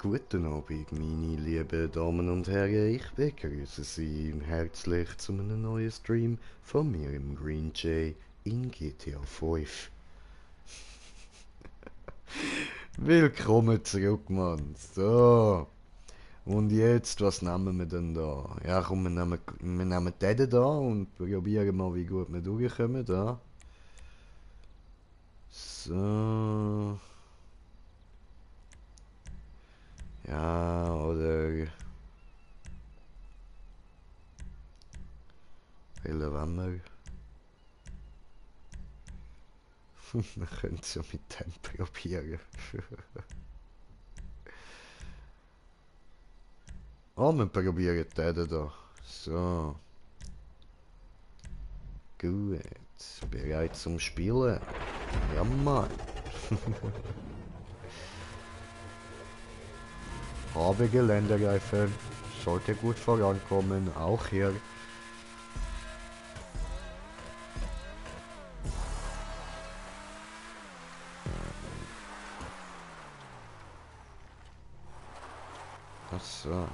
Guten Abend, meine lieben Damen und Herren. Ich begrüße Sie herzlich zu einem neuen Stream von mir im Green Jay in GTA 5. Willkommen zurück, Mann. So, und jetzt, was nehmen wir denn da? Ja, komm, wir nehmen den da und probieren mal, wie gut wir durchkommen. Da. So. Ja, oder... Welchen wollen wir? Wir können es ja mit dem probieren. Oh, wir probieren den da. So, gut. Bereit zum Spielen? Ja, Mann. Habe Geländereifen. Sollte gut vorankommen, auch hier. Ach so.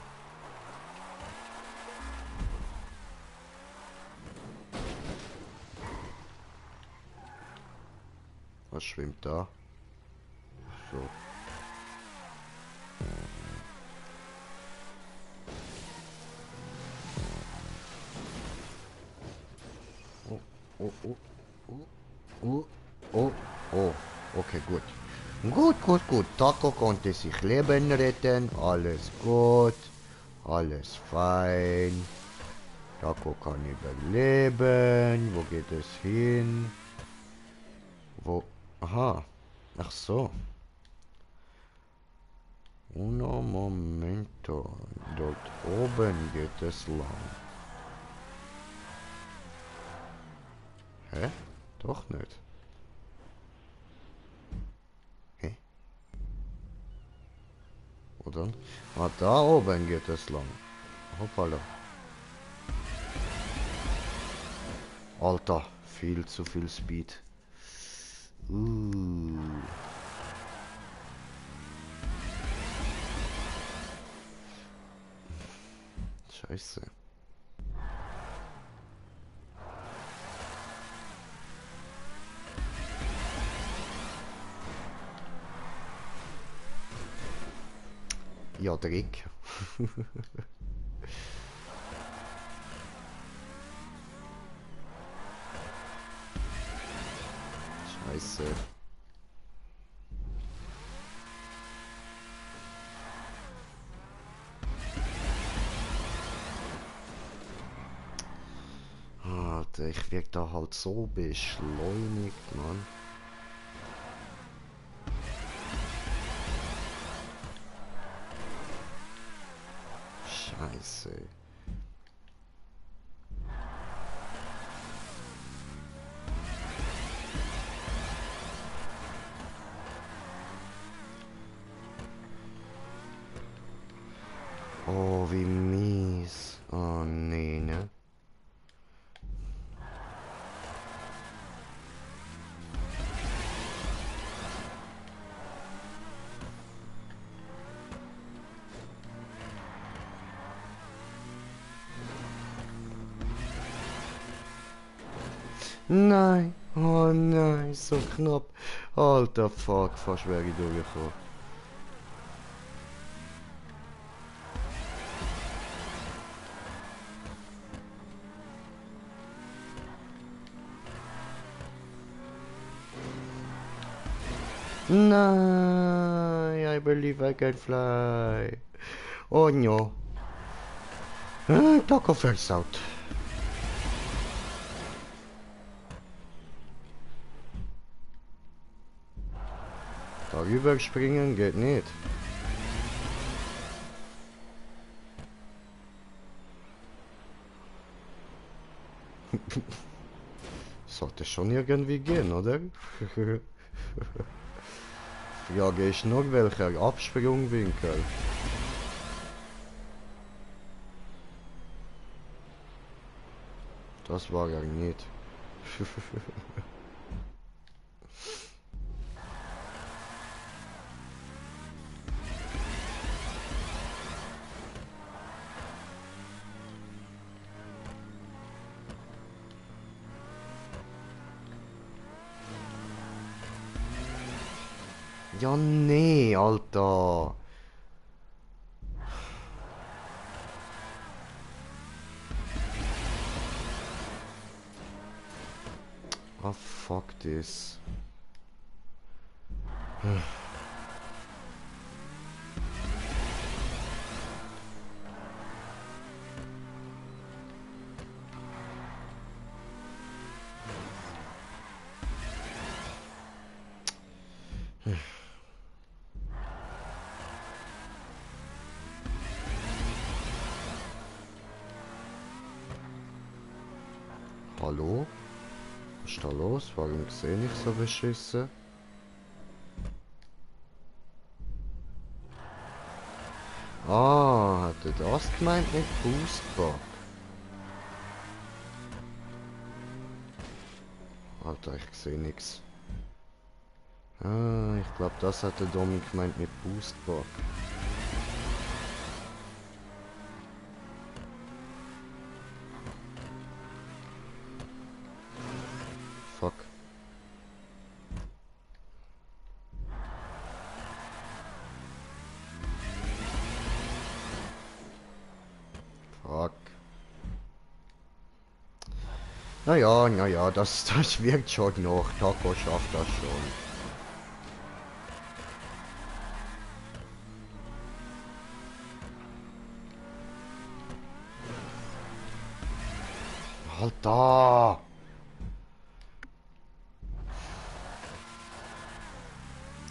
Was schwimmt da? So. Oh, oh, oh, oh, oh, oh, oh. Okay, gut. Gut. Taco konnte sich Leben retten. Alles gut. Alles fein. Taco kann überleben. Wo geht es hin? Wo? Aha. Ach so. Uno momento. Dort oben geht es lang. Hä? Doch nicht. Hä? Wo dann? Ah, da oben geht es lang. Hoppala. Alter, viel zu viel Speed. Scheiße. Ja, Dreck. Scheiße. Alter, ich wirke da halt so beschleunigt, Mann. Scheiße. Oh, wie mies. Oh, nee, ne? Nein. Oh nein, so knapp. Alter Fuck, fast wäre ich durchgekommen. Nein, I believe I can fly. Oh no. Taco versaut. Darüber springen geht nicht. Sollte schon irgendwie gehen, oder? Frage ist nur, welcher Absprungwinkel. Das war er nicht. Ja, nee, Alter. Ah, fuck this. Hallo? Was ist da los? Warum sehe ich so beschissen? Ah, hat er das gemeint mit Boostbug? Alter, ich sehe nichts. Ah, ich glaube, das hat der Domi gemeint mit Boostbug. Fuck. Fuck. Naja, das wirkt schon noch. Taco schafft das schon. Alter!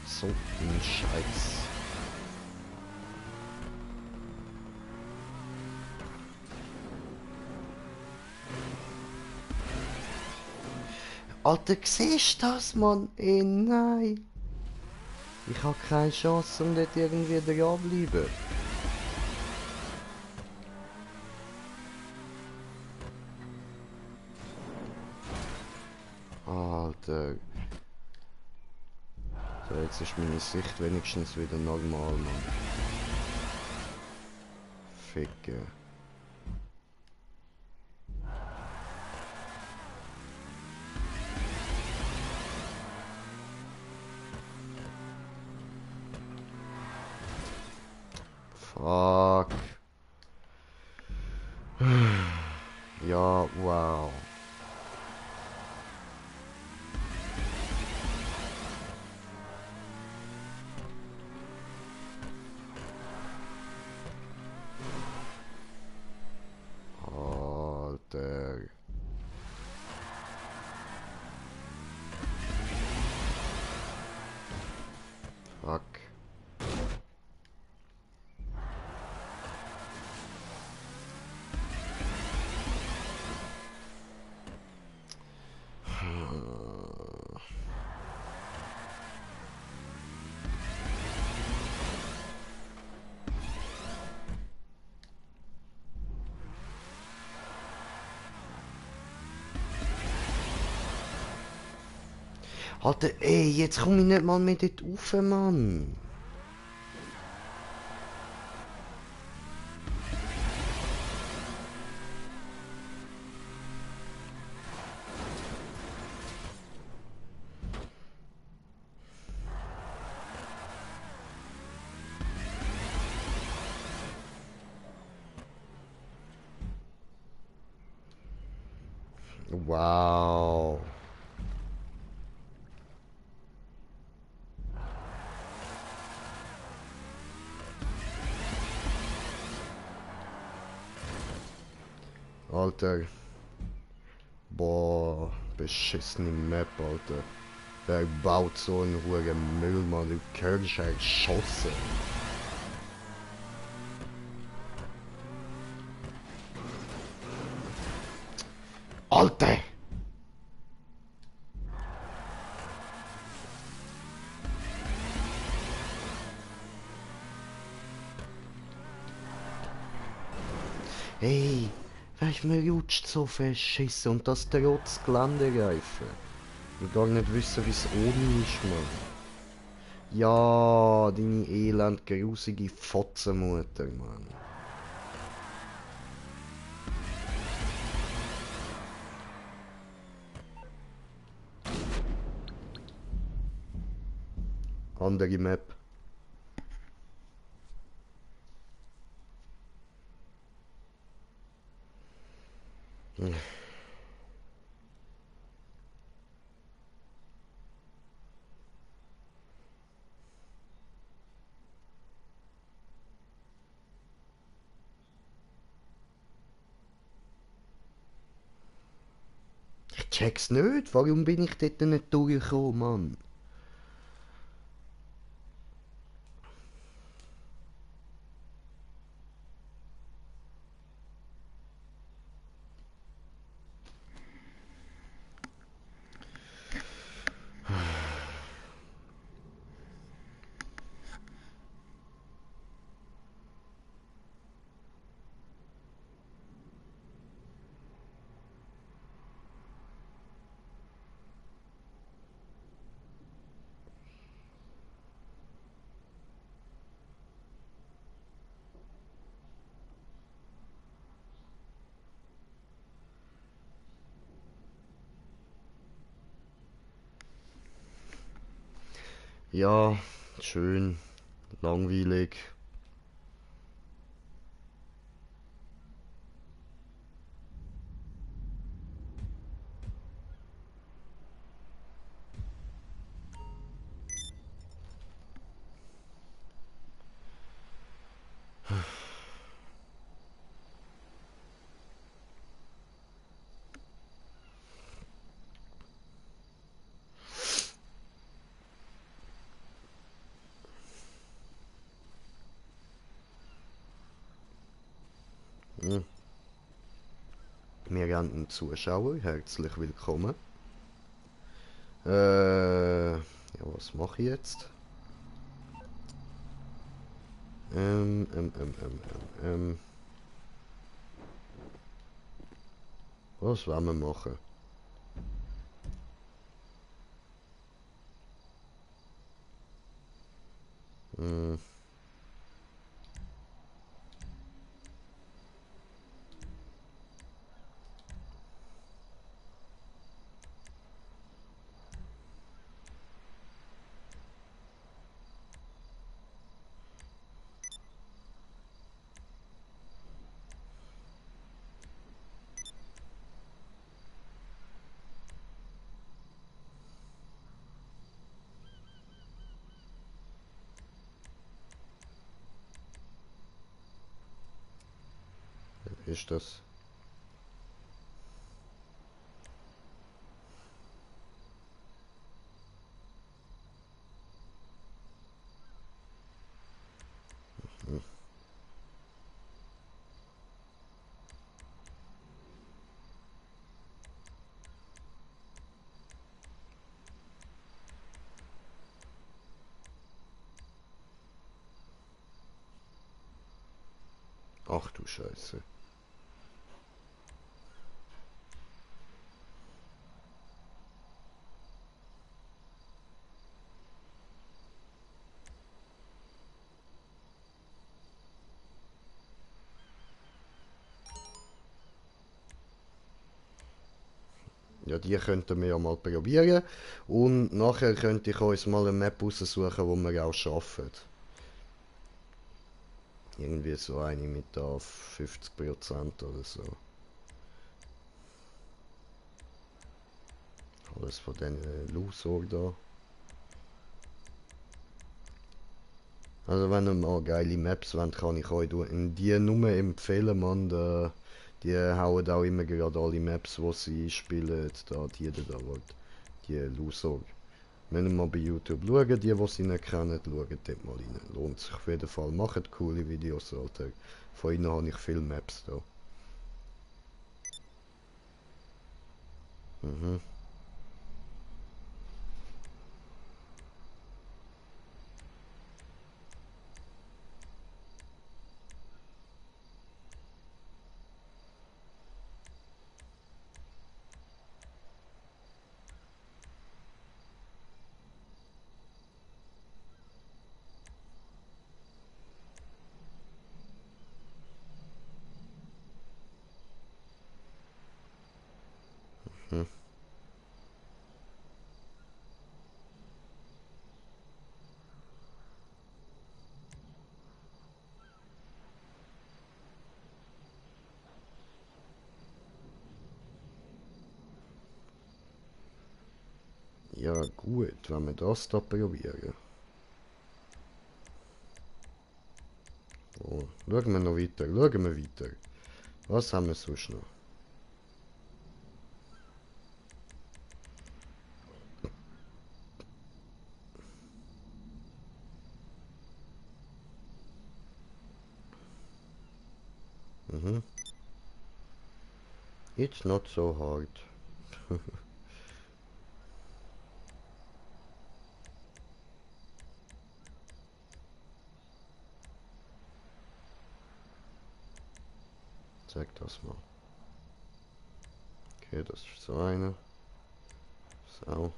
So ein Scheiß. Alter, siehst du das, Mann? Ey, nein. Ich habe keine Chance, um dort irgendwie dran zu bleiben. Alter. So, jetzt ist meine Sicht wenigstens wieder normal, Mann. Ficke. Fuck. Ja, wow. Alter. Fuck. Alter, ey, jetzt komm ich nicht mal mehr dort rauf, Mann. Wow. Alter. Boah, beschissene Map, Alter. Wer baut so einen ruhigen Müll, Mann? Du kriegst ja geschossen. Alter! Hey, weißt du, mir rutscht so verschissen und das trotz Geländereifen. Ich will gar nicht wissen, wie es oben ist, Mann. Ja, deine elend grusige Fotzenmutter, Mann. Andere Map. Ich check's nicht. Warum bin ich dort nicht durchgekommen, Mann? Ja, schön. Langweilig. Hm. Wir haben einen Zuschauer. Herzlich willkommen. Ja, was mache ich jetzt? Ähm, ähm, ähm, ähm, ähm. Was wollen wir machen? Hm. Ist das? Ach du Scheiße. Ja, die könnten wir ja mal probieren. Und nachher könnte ich uns mal eine Map raussuchen, wo wir auch schaffen. Irgendwie so eine mit da 50% oder so. Alles von diesen Lusor da. Also wenn ihr mal geile Maps wollt, kann ich euch die nur empfehlen, Mann. Die hauen auch immer gerade alle Maps, die sie spielen, da, da, die Lusor. Wenn ihr mal bei YouTube schaut, die sie nicht kennen, schaut dort mal rein. Lohnt sich auf jeden Fall. Macht coole Videos, Alter. Von ihnen habe ich viele Maps da. Mhm. Mhm. Ja gut, wenn wir das da probieren. So, schauen wir noch weiter, schauen wir weiter. Was haben wir sonst noch? Mhm. It's not so hard. Zeig das mal. Okay, das ist so eine. So.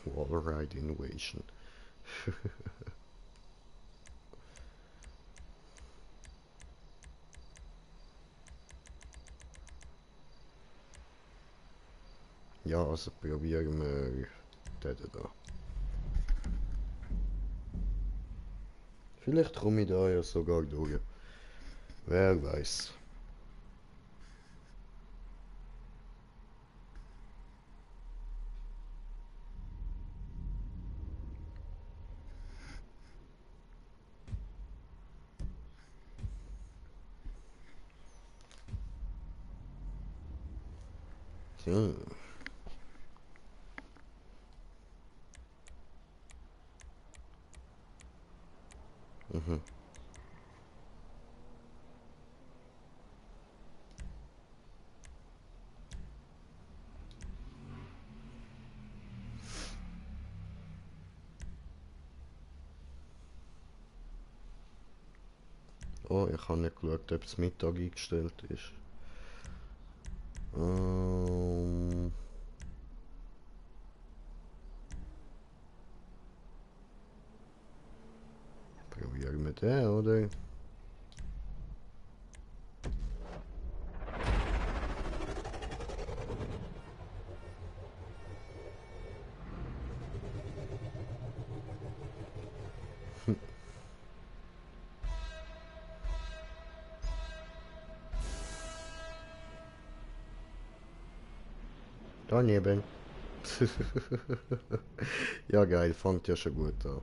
Wallride Innovation. Ja, also probieren wir den da. Vielleicht komme ich da ja sogar durch. Wer weiß. So. Mhm. Oh, ich habe nicht geschaut, ob es Mittag eingestellt ist. Probieren wir den, oder? Daneben. Ja, geil, fängt ja schon gut an.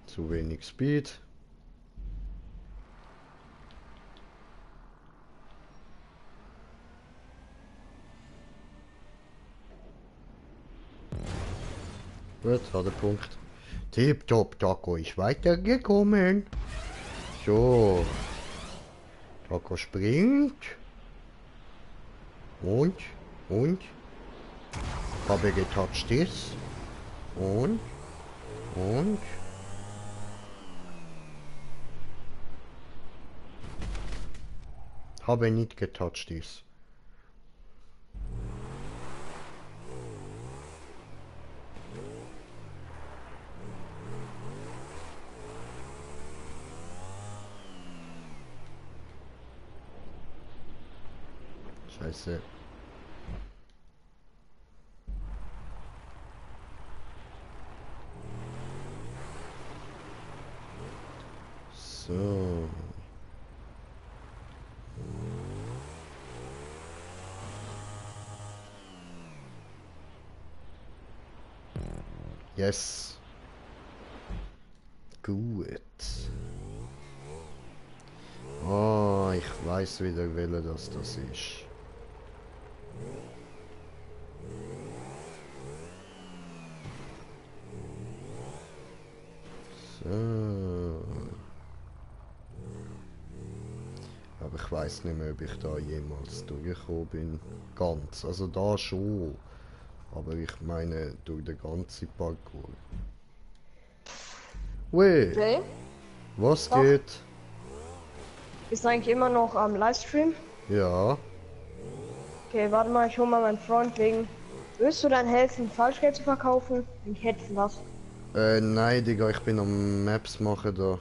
Zu wenig Speed. Gut, hat der Punkt. Tipptopp, Taco ist weitergekommen. So, Taco springt. Und, und, habe getoucht ist. Und, habe nicht getoucht ist. Scheiße. So. Yes. Gut. Oh, ich weiß wieder, welcher das ist. So. Aber ich weiß nicht mehr, ob ich da jemals durchgekommen bin. Ganz. Also da schon. Aber ich meine durch den ganzen Parkour. Ui, Okay, was doch. geht? Bist du eigentlich immer noch am Livestream? Ja. Okay, warte mal, ich hole mal meinen Freund wegen. Willst du dann helfen, Falschgeld zu verkaufen? Ich hätte was. Nein, Digga, ich bin am Maps machen da.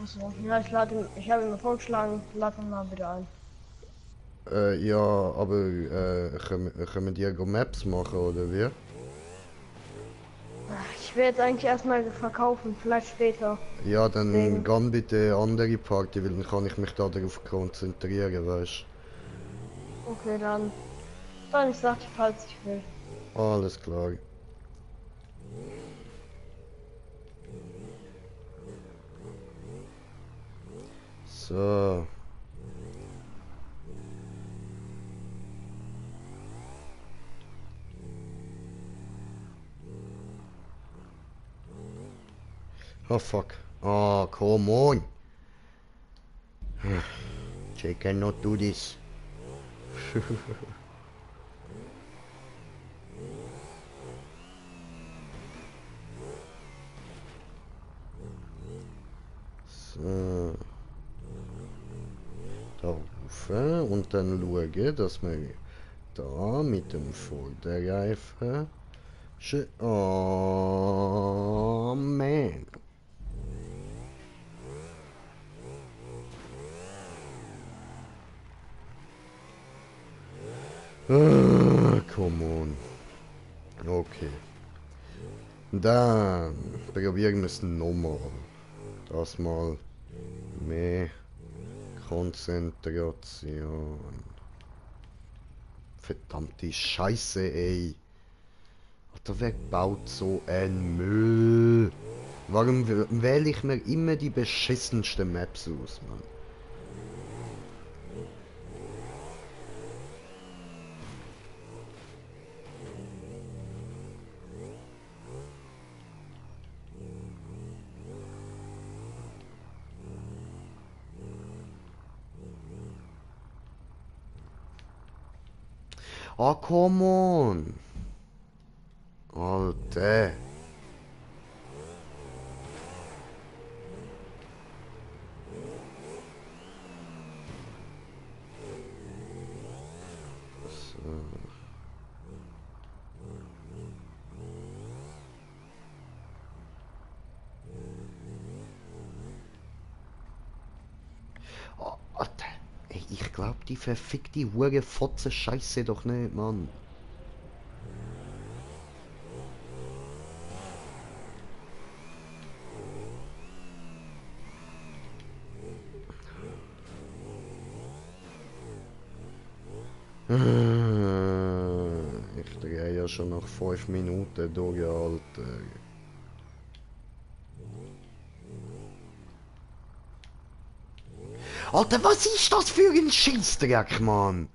Achso, ja, ich habe ihm vorgeschlagen, lad ihn mal bitte ein. Ja, aber können wir die go Maps machen, oder wie? will jetzt eigentlich erstmal verkaufen, vielleicht später. Ja, dann Deswegen. geh bitte andere Party, weil dann kann ich mich da darauf konzentrieren, weißt Okay, dann ich sag dir, falls ich will. du? Alles klar. So. Oh fuck. Oh, come on. They cannot do this. So. Da rauf und dann schauen, dass wir da mit dem Vorderreifen. Oh man. Ah, come on. Okay. Dann probieren wir es nochmal. Das mal mehr Konzentration. Verdammte Scheiße, ey. Alter, wer baut so ein Müll? Warum wähle ich mir immer die beschissensten Maps aus, Mann? Oh, come on! Alter! So. Oh, Alter! Ey, ich glaub die verfickte Hure Fotze Scheiße doch nicht, Mann. Ich drehe ja schon nach 5 Minuten durch, Alter. Alter, was ist das für ein Scheissdreck, Mann?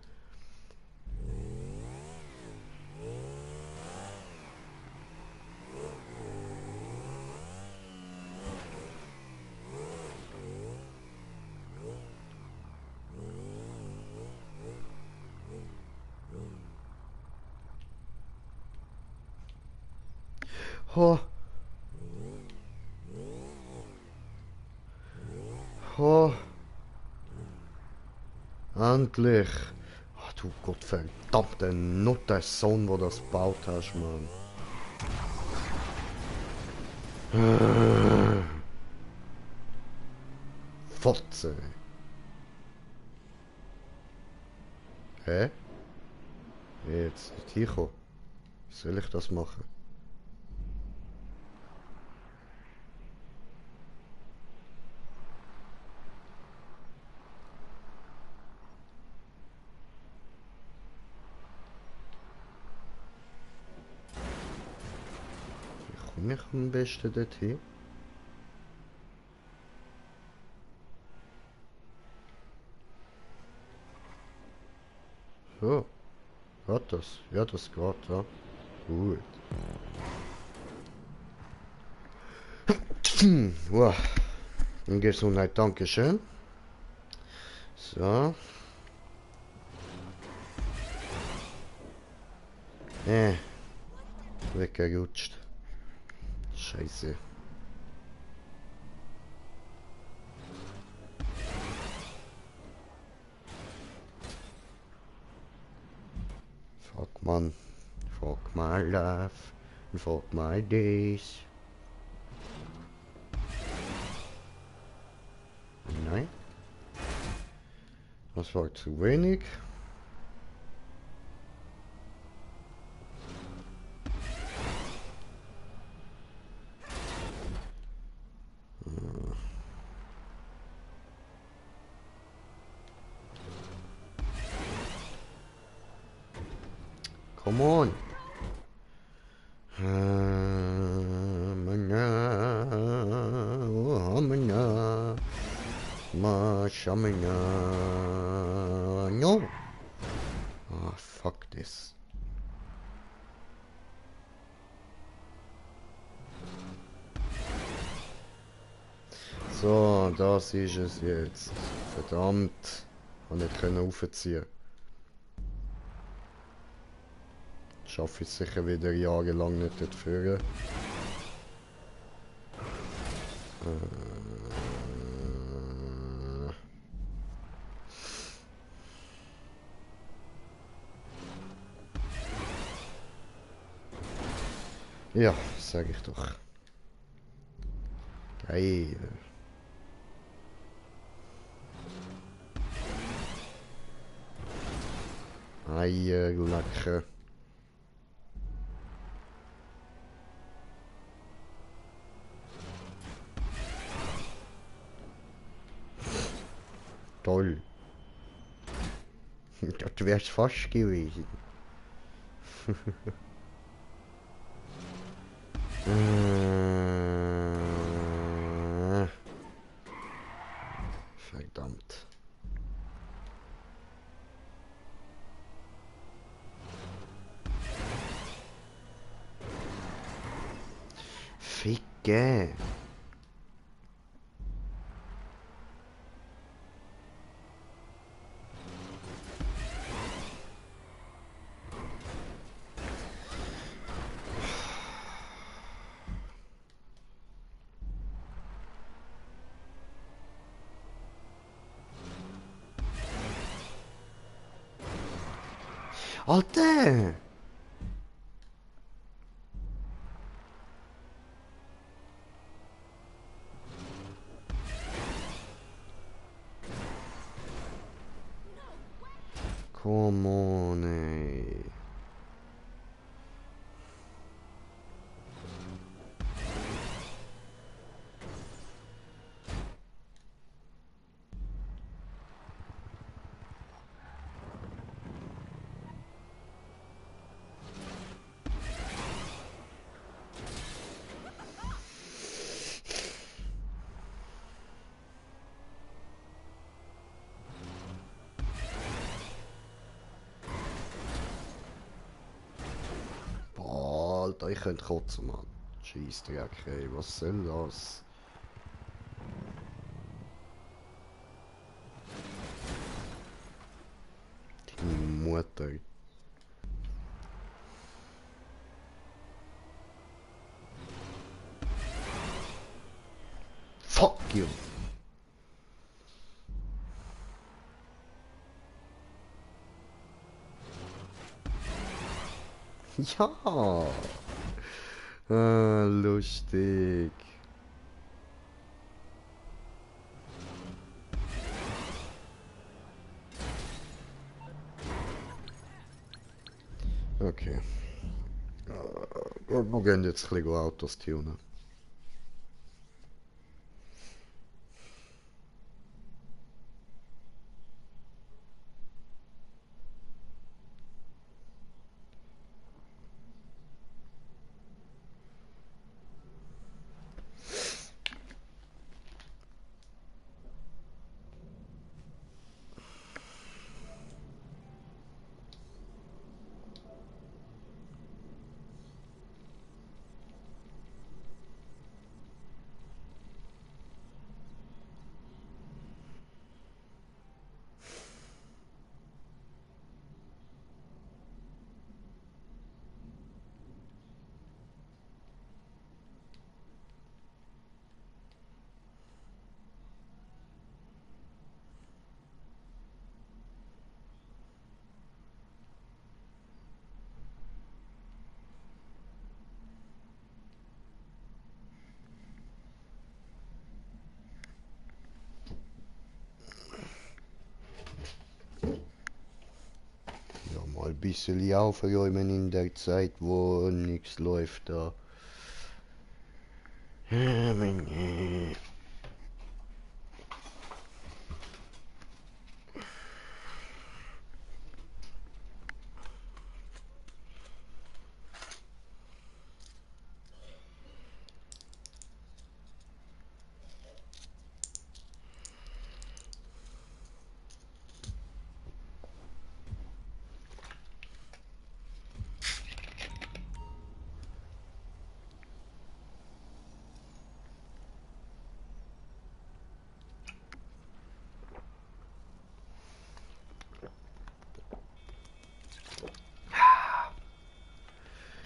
Ho. Ho. Endlich. Ach du gottverdammte Nuttersohn, wo das gebaut hast, Mann. Fotze. Hä? Jetzt nicht hier kommen. Wie soll ich das machen? Wie komme ich am besten dorthin? So. Hat das? Ja, das geht, ja. Gut. Wow. Gesundheit, Dankeschön. So. Weggerutscht. Scheiße. Fuck, man. Fuck my life. Fuck my days. Nein. Das war zu wenig. Come on. No. Ah, fuck this. So, das ist es jetzt. Verdammt. Ich nicht können aufziehen. Schaffe ich sicher wieder jahrelang nicht dort führen. Ja, sag ich doch. Geil. Eier lecker. Toll. Das wär's fast gewesen. Verdammt. Ficke. Alter! Come on, ey. Boah, Alter, ich könnte kotzen, Mann. Scheissdreck, ey, was soll das? Deine Mutter. Fuck you! Ja! Ah, lustig. Okay. Wir gehen jetzt ein bisschen Autos tunen. Mal ein bisschen aufräumen in der Zeit, wo nichts läuft da.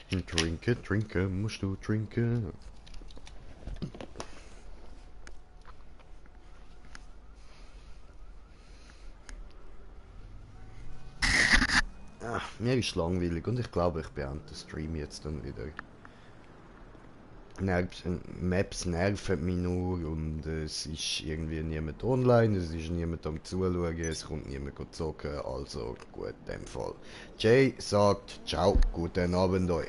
Trinke, trinke, musst du trinken. Mir ist langweilig und ich glaube, ich beende den Stream jetzt dann wieder. Maps nerven mich nur und es ist irgendwie niemand online, es ist niemand am Zuschauen, es kommt niemand zocken, also gut, in dem Fall. Jay sagt ciao, guten Abend euch.